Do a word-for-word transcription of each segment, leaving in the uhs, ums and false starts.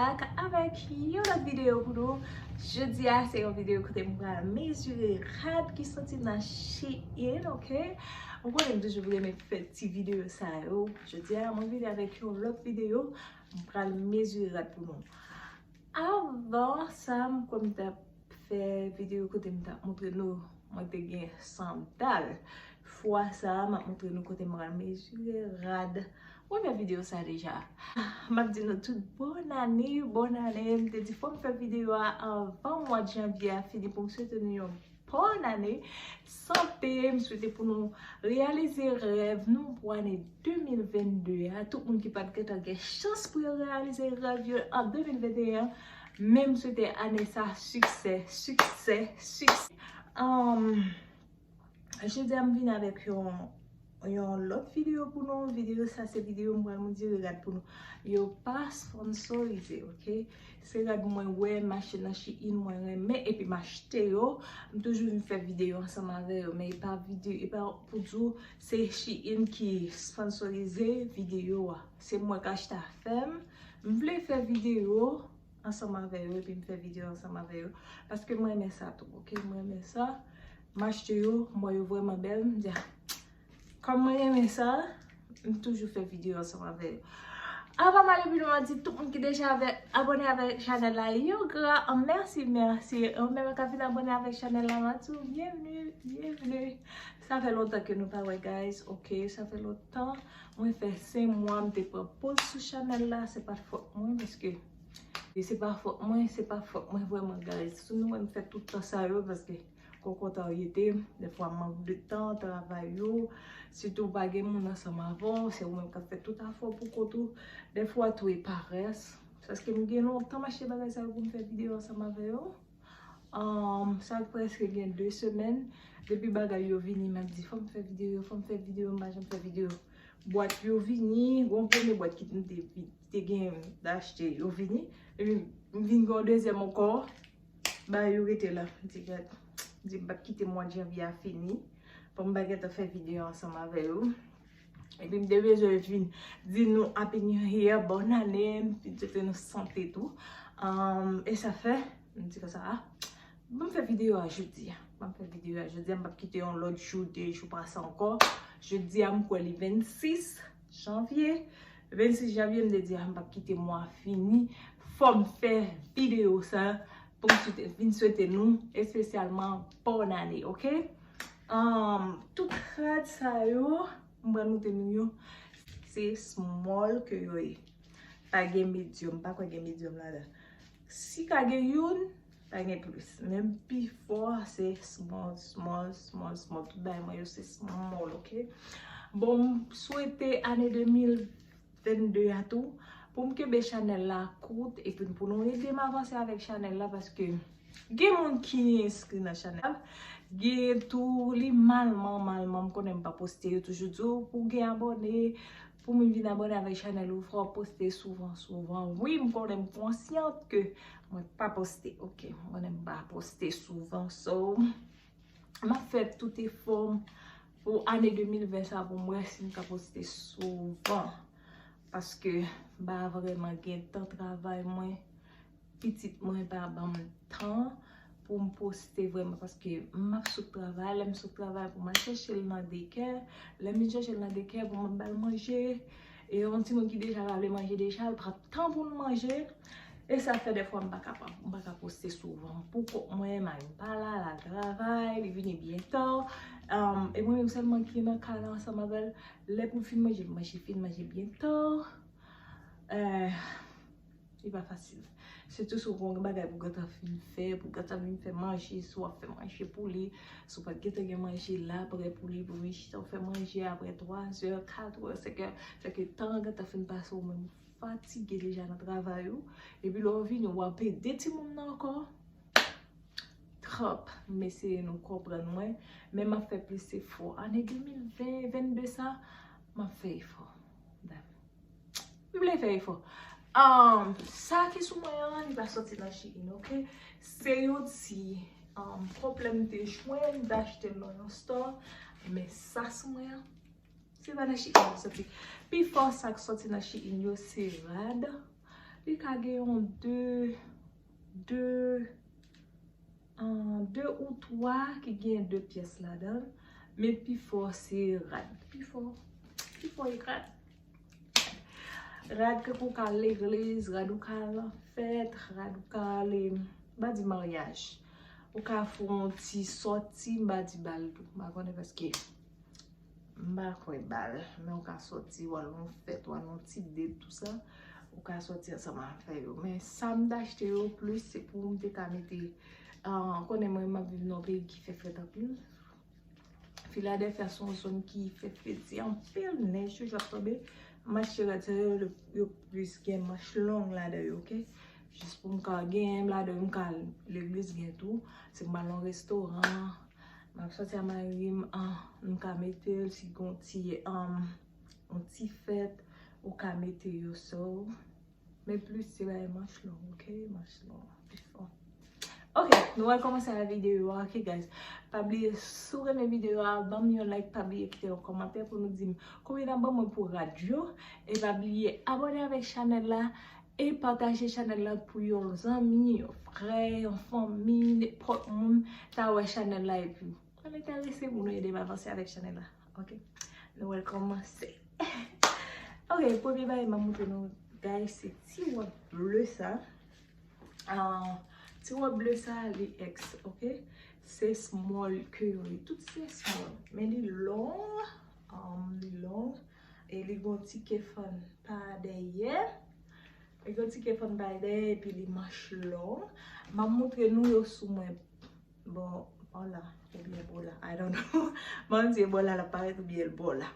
Ak avèk yon lòt videyo pou nou. Jodi a se yon videyo kote m pral mezire rad ki soti nan Shein, ok? Ou konnen m toujou renmen fè ti videyo sa yo. Jodi a mwen vini avèk yon lòt videyo. M pral mezire rad pou nou. Avan sa, m kwè m t ap fè videyo kote m t ap montre nou mwen te gen sandal. Fwa sa a, m ap montre nou kote m pral mezire rad. Mwen fè videyo sa deja. M ap di nou tout bòn ane, bòn ane. M te di fò m fè videyo a anvan mwa janvye a fini pou m swete nou yon bòn ane. Sante, m swete pou nou reyalize rèv nou pou ane de mil vennde a. Tout moun ki pa t gentan gen chans pou yo reyalize rèv yo an de mil venteyen, men m swete ane sa siksè, siksè, siksè. Um, jodi a m vin avèk yon, yon lòt videyo pou nou. Videyo sa se videyo m pral mezire rad pou nou. Yo pa sponsorize, ok? Se rad mwen wè, m achte nan Shein, mwen renmen, epi m achte yo. M toujou vin fè videyo ansanm avè yo, men e pa videyo, e pa pou di w se Shein ki sponsorize videyo a. Se mwen k achte afè m. M vle fè videyo ansanm avè yo, epi m fè videyo ansanm avè yo, paske m renmen sa tou, ok? M renmen sa. M achte yo, m wè yo vrèman bèl, m di, "Ah, kòm mwen renmen sa, m toujou fè videyo ansanm avè yo." Avan m ale pi lwen, m ap di tout moun ki deja avè, abòne avèk chanèl la, yon gran mèsi, mèsi. Ou menm k ap vin abòne avèk chanèl la, m ap di w, "Byenvni, byenvni." Sa fè lontan ke nou pa wè, guys, ok? Sa fè lontan. Mwen fè senk mwa, m te pran poz sou chanèl la, se pa t fòt mwen, paske e se pa fòt mwen, se pa fòt mwen vrèman, guys. Si nou wè m fè tout tan sa yo, paske kòkòtaryete, dèfwa mank de tan, travay yo, sitou w pa gen moun ansanm avè w, se ou menm k ap fè tout afè w pou kont ou, dèfwa tou e parès. Paske m gen lontan m achte bagay sa yo pou m fè videyo ansanm avè yo. Um, sa prèske gen de semèn. Depi bagay yo vini, m ap di, "Fò m fè videyo, fò m fè videyo," m pa janm fè videyo. Bwat yo vini, gon premye bwat ki m te, te gen achte, yo vini. Epi m vin gen yon dezyèm ankò, bagay yo rete la. M di, "Gad," m di, "M p ap kite mwa janvye a fini, pou m pa gentan fè videyo ansanm avè yo." Epi m te bezwen vin di nou Happy New Year, bòn ane, m fin swete nou sante tou. Um, e sa fè, m di konsa, "Ah, ban m fè videyo a jodi a. Ban m fè videyo a jodi a, m p ap kite yon lòt jou, de jou pase ankò." Jodi a, m kwè li vennsis janvye. Vennsis janvye, m te di, "Ah, m p ap kite mwa fini. Fò m fè videyo sa pou m swete, vin swete nou, espesyalman bòn ane, ok?" Um, tout rad sa yo, m pral montre nou yo. Se small ke yo ye. Pa gen medium, m pa kwè gen medium ladan. Si ka gen youn, pa gen plis. Men pi fò se small, small, small, small. Tout bagay mwen yo se small, ok? Bon, m swete ane de mil vennde a tou, pou m kenbe chanèl la kout, epi pou nou ede m avanse avèk chanèl la, paske gen moun ki enskri nan chanèl la, gen tou li malman, malman, m konnen m pa poste, yo toujou di w, pou w gen abòne, pou moun vin abòne avèk chanèl ou, fò w poste souvan, souvan. Wi, m konnen, m konsyant ke mwen pa poste, ok, m konnen m pa poste souvan, so, m ap fè tout efò m pou ane de mil ven sa pou m wè si m ka poste souvan. Paske m pa vrèman gen tan, travay mwen, pitit mwen pa ban m tan pou m poste vrèman, paske m ap sot travay, lè m sot travay pou m al chèche l nan daycare, lè m vin chèche l nan daycare pou m al ba l manje, e yon timoun ki deja pa vle manje deja, l pran tan pou l manje. E sa fè dèfwa m pa kapab, m pa ka poste souvan. Pou kont mwen, mari m pa la, l al travay, li vini byen ta. Um, e mwen menm sèlman ki nan kay la ansanm avè l. Lè pou l fin manje, l manje, fin manje byen ta. Eh, li pa fasil. Sitou si w gen yon bagay pou gentan fin fè, pou gentan vin fè manje, si w ap fè manje pou li, si w pa t gentan gen manje la, prè pou li, pou vin chita, w fè manje apre twa zè, kat è, senk è, fè ke tan an gentan fin pase, ou menm fatige deja nan travay ou, epi lè w vini, w ap ede timoun nan ankò. Tròp, m eseye nou konprann mwen, men m ap fè plis efò. Ane de mil ven, vennde sa, m ap fè efò. M vle fè efò. Um, sa ki sou mwen an, li pa soti nan Shein, ok? Se yon ti, um, pwoblèm m te jwenn, m te achte l nan yon store, men sa sou mwen an, se pa nan Shein li soti. Pifò sa k soti nan Shein yo, se rad, Li ka gen yon de, de, ah, de ou twa ki gen de pyès ladan l, men pifò se rad. Pifò, pifò e rad. Rad ke ou ka al legliz, rad ou ka al nan fèt, rad ou ka al, m pa di maryaj. Ou ka fè yon ti sòti, m pa di bal tou. M pa konnen paske m pa kwè bal, men ou ka sòti, w al nan fèt, w al nan ti date, tou sa. Ou ka sòti ansanm avè yo. Men sa m t achte yo plis, se pou m te ka mete, ah, konnen mwen, m ap viv nan yon peyi ki fè frèt anpil. Filadèfya se yon zòn ki fè fredi anpil, nèj toujou ap tonbe. M achte rad sa yo, yo plis gen manch long ladan yo, oke? Jis pou m ka gen ladan yo, m ka al legliz gen tou. Si m al nan restoran, m ap sòti a mari m, ah, m ka mete l, si gon ti, um, yon ti fèt, ou ka mete yo, so. Men plis se bay manch long, oke? Manch long, pifò. Oke, nou al kòmanse avèk videyo a, oke, guys? Pa bliye, si w renmen videyo a, ban m yon like, pa bliye kite yon kòmantè pou nou di m konbyen n ap ban mwen pou rad yo. E pa bliye abòne avèk chanèl la e pataje chanèl la pou yon zanmi, yon frè, yon fanmi, nenpòt moun ta wè chanèl la epi yo enterese pou nou ede m avanse avèk chanèl la. Oke? Nou al kòmanse. Oke, premye bagay m ap montre nou, guys, se ti wòb ble sa. Ah, ti wòb ble sa, li X, oke? Se small ke yo ye. Tout se small. Men li long, um, li long. E li gon ti ke fann pa dèyè. Li gon ti ke fann pa dèyè, epi li manch long. M ap montre nou yo sou mwen. Bò, bò la, oubyen bò la, I don't know. Mwen di bò la, l ap parèt oubyen bò la.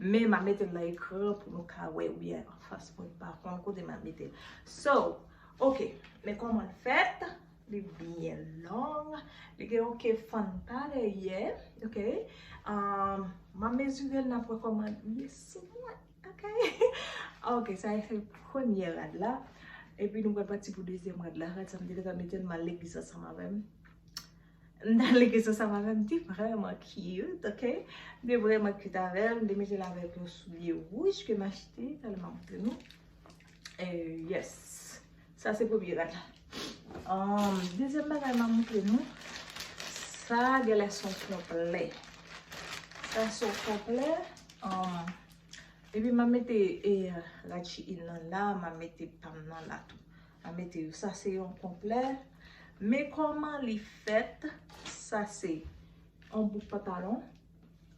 Men m ap mete l nan ekran pou nou ka wè, oubyen anfas mwen, m pa konn kote m ap mete l. So, oke, men kòman l fèt? Li byen long. Li gen yon ke fann pa dèyè, oke? Um, m ap mezire l, n ap wè kòman l ye sou mwen, oke? Oke, sa se premye rad la. Epi nou pral pati pou dezyèm rad la. Rad sa m te gentan mete l, m al legliz ansanm avè m. M t al legliz ansanm avè m, m te vrèman cute, oke? M te vrèman cute avè l, m te mete l avèk yon soulye wouj ke m achte, talè m ap montre nou. E, yes. Sa se premye rad la. Um, dezyèm bagay m ap montre nou, sa genlè se yon konplè. Sa se yon konplè. Um, epi m ap mete, e, rad Shein nan la, m ap mete pa m nan la tou. M ap mete yo. Sa se yon konplè. Men kòman li fèt, sa se yon bout pantalon.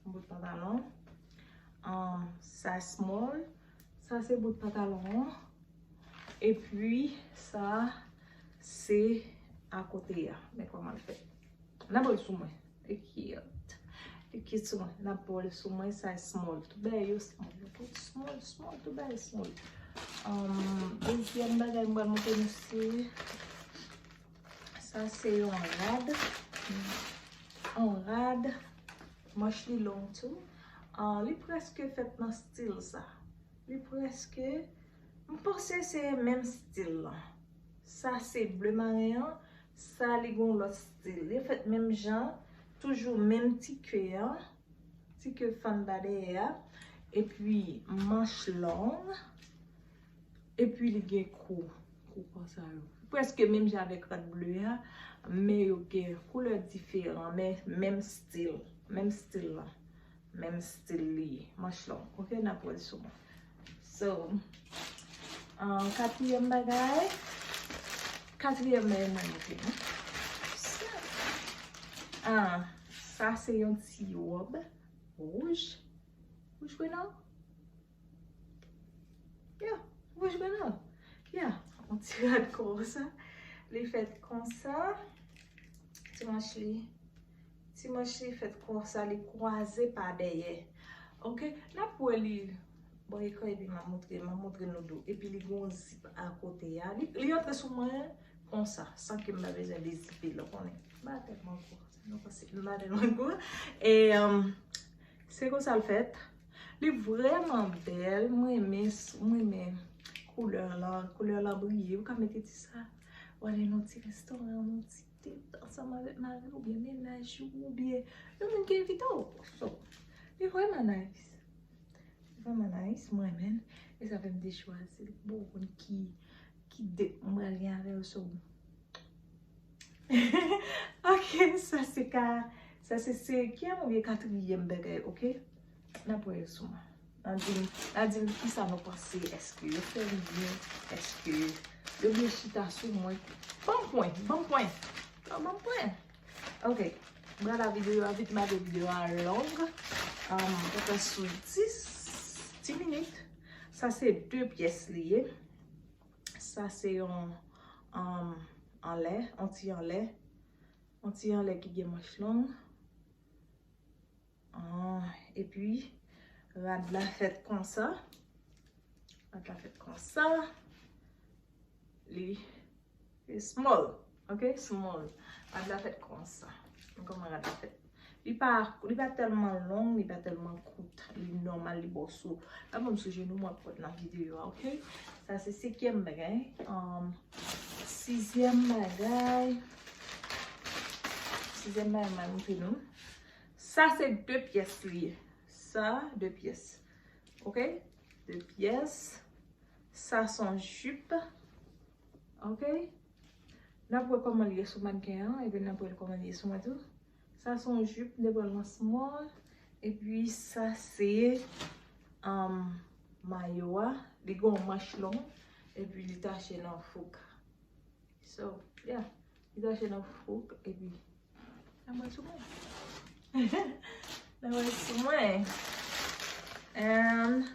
Yon bout pantalon. Um, sa small. Sa se bout pantalon an. Epi sa se akote a. Men kòman l fèt. N ap wè l sou mwen. Li cute. Li cute sou mwen. N ap wè l sou mwen, sa small. Tout bagay yo small. Yo tout small, small, tout bagay small. Um, dezyèm bagay m pral montre nou se, sa se yon rad. Yon rad. Manch li long tou. Ah, li prèske fèt nan stil sa. Li prèske, m panse se menm stil lan. Sa se ble maren an, sa li gon lòt stil. Li fèt menm jan, toujou menm ti ke an, ti ke fann pa dèyè a, epi manch long, epi li gen kou, kou konsa yo. Prèske menm jan avèk rad ble a, men yo gen koulè diferan, men menm stil, menm stil lan. Menm stil li ye. Manch long. Oke, n ap wè l sou mwen. So, ah, katriyèm bagay. Katriyèm bagay mwen montre nou. Sa. Ah, sa se yon ti wòb wouj. Wouj grenn. Yeah, wouj grenn. Yeah, yon ti rad konsa. Li fèt konsa. Ti manch li. Ti manch li fèt konsa, li kwaze pa dèyè. Oke, n ap wè li bò ekran epi m ap montre, m ap montre nou do. Epi li gon zip akote a. Li, li antre sou mwen konsa, san ke m pa bezwen dezipe l, ou konnen. M pa tèlman gwo, nou panse m pa tèlman gwo. E, um, se konsa l fèt. Li vrèman bèl, mwen renmen, mwen renmen koulè lan, koulè lan briye. Ou ka mete ti sa, w ale nan ti restoran, nan ti date ansanm avèk mari w oubyen mennaj ou, oubyen yon moun ki envite w. So, li vrèman nice. Li vrèman nice, mwen renmen l. E sa fè m te chwazi l. Bon, ou konn ki, Ki de m pral gen avè yo, so. Ok, sa se ka, sa se senkyèm oubyen katriyèm bagay, ok? N ap wè yo sou mwen. N a di m, n a di m kisa nou panse, èske yo fè m byen, èske yo byen chita sou mwen. Ban m pwen, ban m pwen. Ban m pwen. Ok, m pral la videyo a vit, malgre videyo a long. Um, pèpè sou dis, dis minit. Sa se de pyès li ye. Sa se yon, um, anlè, yon ti anlè. Yon ti anlè ki gen manch long. Ah, epi, rad la fèt konsa. Rad la fèt konsa. Li, li small. Ok, small. Rad la fèt konsa. Kòman rad la fèt? Li pa, li pa tèlman long, li pa tèlman kout. Li nòmal, li bò sou. La, bon, m sou jenou, m ap pot nan videyo a, ok? Sa se senkyèm bagay. Um, sizyèm bagay. Sizyèm bagay, m a montre nou. Sa se de pyès li ye. Sa, de pyès. Ok? De pyès. Sa se yon jip. Ok? N ap wè kòman li ye sou mannken an, epi n ap wè kòman li ye sou mwen tou. Sa se yon jip, m te pran l nan small. Epi sa se, um, mayo a. Li gen yon manch long. Epi li tache nan fouk. So, yeah. Li tache nan fouk, epi nan mwen sou mwen. Nan mwen sou mwen. And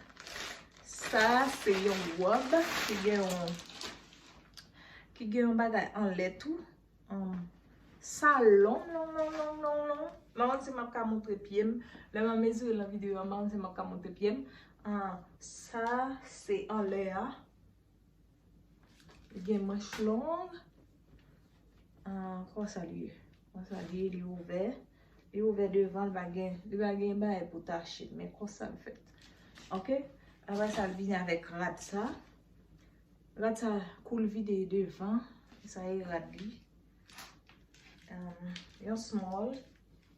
sa se yon wòb ki gen yon, ki gen yon bagay anlè tou. Um, sa long, long, long, long, long, long. M pa konn si m ap ka montre pye m. Lè m ap mezire nan videyo a, m pa konn si m ap ka montre pye m. Ah, sa se anlè a. Li gen manch long. Ah, konsa li ye. Konsa li ye, li ouvè. Li ouvè devan, li pa gen, li pa gen bagay pou tache l, men konsa l fèt. Ok? Apre sa, l vini avèk rad sa. Rad sa, kou l vide devan, sa e rad li. Um, yon small.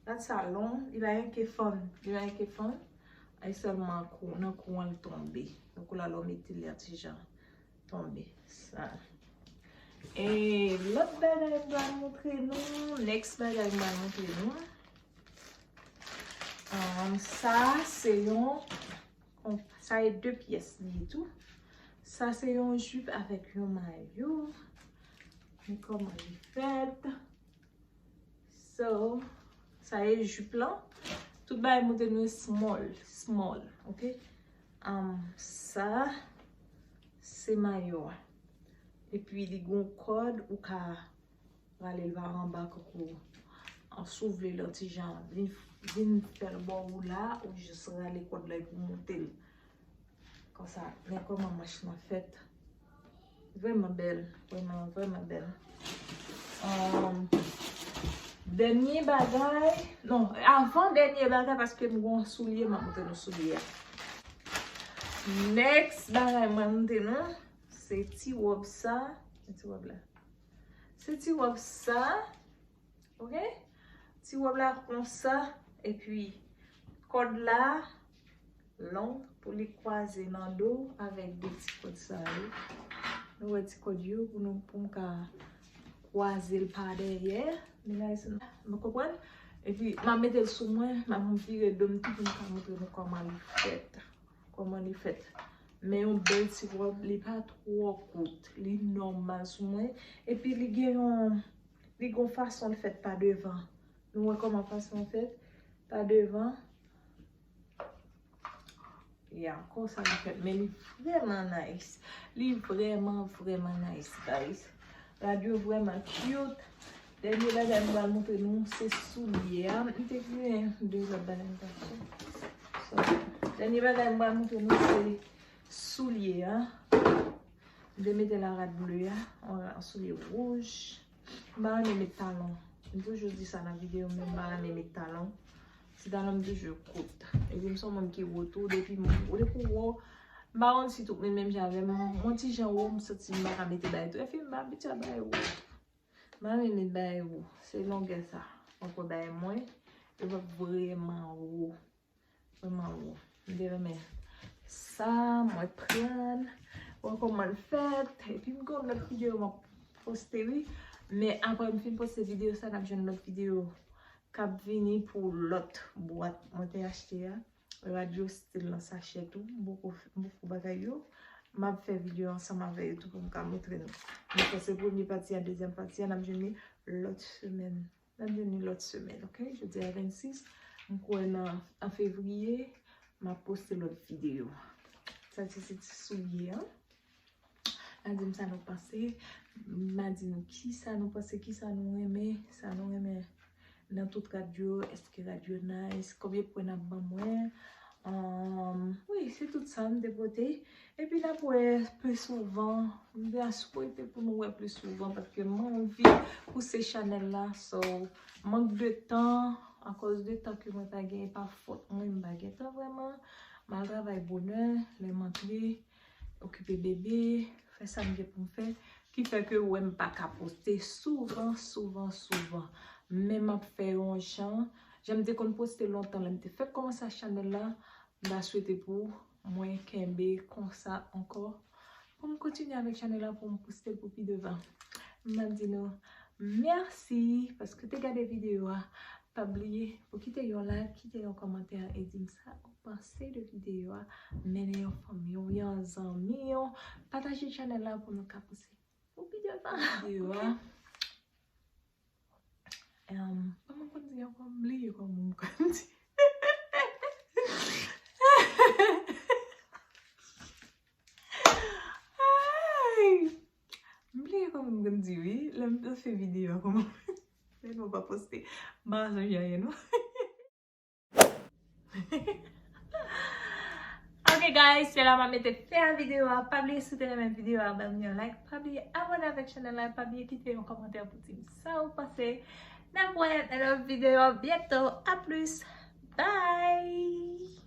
Rad sa long, li pa gen ke fann, li pa gen ke fann. Ay sèlman kou, nan kou an l tonbe. Nan kou la, lè w mete l, li yon ti jan tonbe. Sa. E lòt bagay m pral montre nou, next bagay m pral montre nou. Um, sa se yon, sa e de pyès li ye tou. Sa se yon jip avèk yon mayo. Men kòman li fèt. So, sa e jip lan. Tout bagay montre nou small, small, ok? Um, sa, se mayo a. Epi li gon kòd ou ka rale l pa anba kankou, an, si w vle l yon ti jan vin, vin fè l bò ou la, ou jis rale kòd la epi w monte l. Konsa, men kòman manch lan fèt. Vrèman bèl, vrèman, vrèman bèl. Um, dènye bagay, non, avan dènye bagay, paske m gon soulye, m ap montre nou soulye a. Next bagay mwen montre nou, se ti wòb sa, ti wòb la. Se ti wòb sa, ok? Ti wòb la konsa, epi kòd la long pou li kwaze nan do avèk de ti kòd sa yo. Nou wè ti kòd yo pou nou, pou m ka kwaze l pa dèyè. Men la, nou konprann? Epi, m ap mete l sou mwen, m ap vire do m tou pou m ka montre nou kòman li fèt. Kòman li fèt. Men yon bèl ti wòb, li pa twò kout, li nòmal sou mwen. Epi li gen yon, li gon fason l fèt pa devan. Nou wè kòman fason l fèt pa devan. Ya, konsa li fèt. Men li vrèman nice. Li vrèman, vrèman nice, guys. Rad yo vrèman cute. Dènye bagay m pral montre nou se soulye a. M te gen de lòt bagay m t ap fè. So, dènye bagay m pral montre nou se soulye a. M te mete la rad ble a, yon soulye wouj. M pa renmen met talon. M toujou di sa nan videyo, men m pa renmen met talon. Ti talon m toujou kout. Epi m se yon moun ki wo tou, depi m, depi w wo, m pa konn si tout moun menm jan avè m. Mwen ti jan wo, m santi m pa ka mete bagay tou. Epi m pa abitye a bagay wo. M pa renmen met bagay wo. Se longè sa. Mwen pran bagay mwen, yo p ap vrèman wo. Vrèman wo. M te renmen sa, mwen pran. Wè kòman l fèt. Epi m gen yon lòt videyo m ap poste, wi. Men apre m fin poste videyo sa, n ap jwenn lòt videyo k ap vini pou lòt bwat mwen te achte a. Radyo Steel nan sachè tou. Bòkò, bòkò bagay yo. M ap fè videyo ansanm avè yo tou pou m ka montre nou. Men sa se premye pati a, dezyèm pati a, n ap jwenn li lòt semèn. N ap jwenn li lòt semèn, oke? Jodi a vennsis, m kwè nan, an fevriye, m ap poste lòt videyo. Sa se ti soulye an. N a di m sa nou panse, m a di nou kisa nou panse, kisa nou renmen, sa nou renmen nan tout radyo, èske radyo nice, konbyen pwen n ap ban mwen. Ahn, wi, se tout sa m te pote. Epi n ap wè pli souvan. M ta swete pou nou wè pli souvan paske m anvi pouse chanèl la. So, mank de tan, akòz de tan ke mwen pa gen, e pa fòt mwen, m pa gen tan vrèman. M al travay bonè, lè m antre, okipe bebe, fè sa m gen pou m fè, ki fè ke w wè m pa ka poste souvan, souvan, souvan. Men m ap fè yon jan, jan m te konn poste lontan, lè m te fèk kòmanse ak chanèl la, m ta swete pou mwen kenbe konsa ankò, pou m kontinye avèk chanèl la, pou m poste l pou pi devan. M ap di nou mèsi paske w te gade videyo a. Pa bliye pou kite yon like, kite yon kòmantè e di m sa ou panse de videyo a. Mennen yon fanmi w, yon zanmi w, pataje chanèl la pou nou ka pouse pou pi devan. Videyo a. Em, kòman m konn di ankò? M bliye kòman m konn di. Ay! M bliye kòman m konn di, wi. Lè m te fè videyo a, kòman, lè nou pa poste. M pa sonje anyen, non. Ok, guys, se la m ap mete fen a videyo a. Pa bliye si w te renmen videyo a, ban m yon like. Pa bliye abòne avèk chanèl la. Pa bliye kite yon kòmantè pou di m sa ou panse. N ap wè nan lòt videyo byento. A plis. Bye!